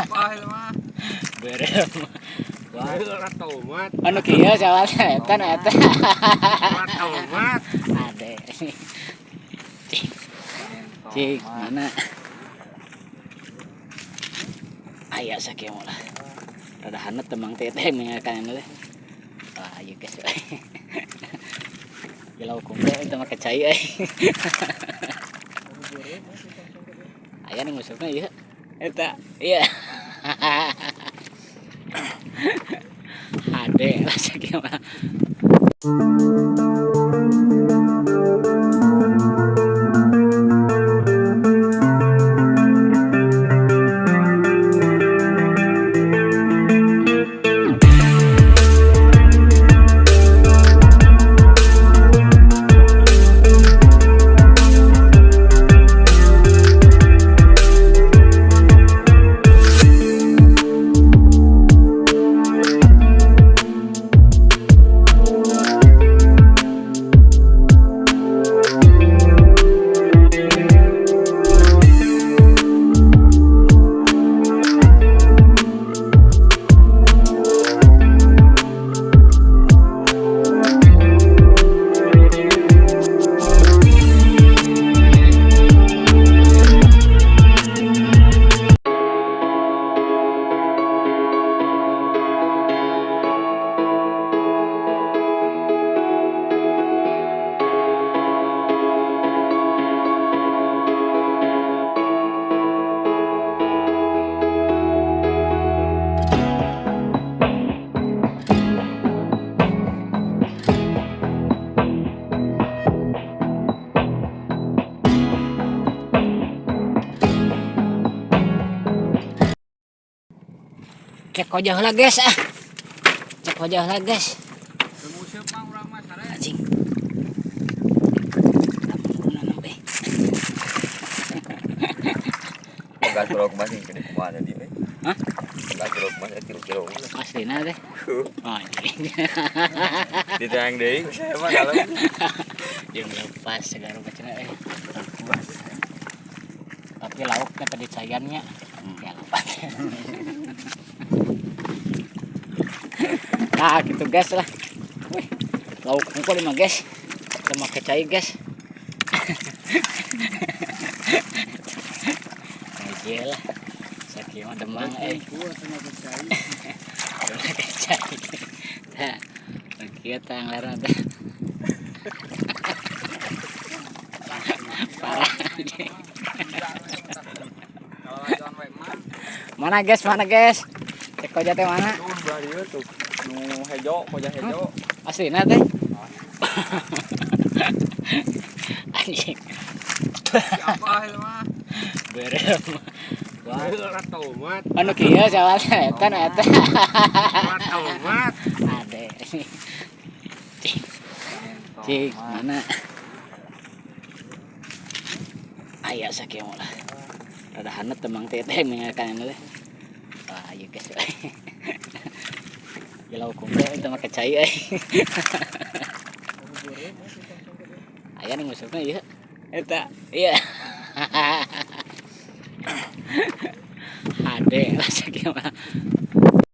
Apa itu mah? Berem. Wah, tomat. Anu kieu sawatna eta nu eta. Tomat. Ade. Cik, mana? Aya sakieu mah lah. Rada hanet temang teteh mengingatkan teh. Wah, ieu guys. Gila hukum teh itu make cai euy. Aya nu ngusupna ieu. Eta, iya. Ade lah sakieu mah. Cek wajah lah guys ah. Cek wajah lah guys. Anjing. Pegas rok masih kena kumaha tadi we. Hah? Pegas rok masih kilo-kilo. Aslina teh. Oh, anjing. Ditayang deui saya mah kalau. Jeung lepas segala macam eh. Tapi lauknya tadi cayannya. Ya lepas. Nah gitu guys lah. Wih, lauk engko lima guys. Kita make cai guys. Aja lah. Sakieu mah demang euy. Make cai. Tah. Kieu tah nglarang teh. Parah. Mana guys, mana guys? Cek koja teh mana? Tuh belah dieu tuh. Nu hejo, koja hejo. Aslina teh. Anjing. Apa itu mah? Berem. Wah, tomat. Anu kieu sawatna eta nu eta. Tomat. Ade. Cik, mana? Aya sakieu mah lah. Rada hanet temang teteh mengingatkan teh. Wah, ieu guys. Gila hukum teh itu make cai euy. Aya nu ngusupna ieu. Eta, iya. Ade lah sakieu mah.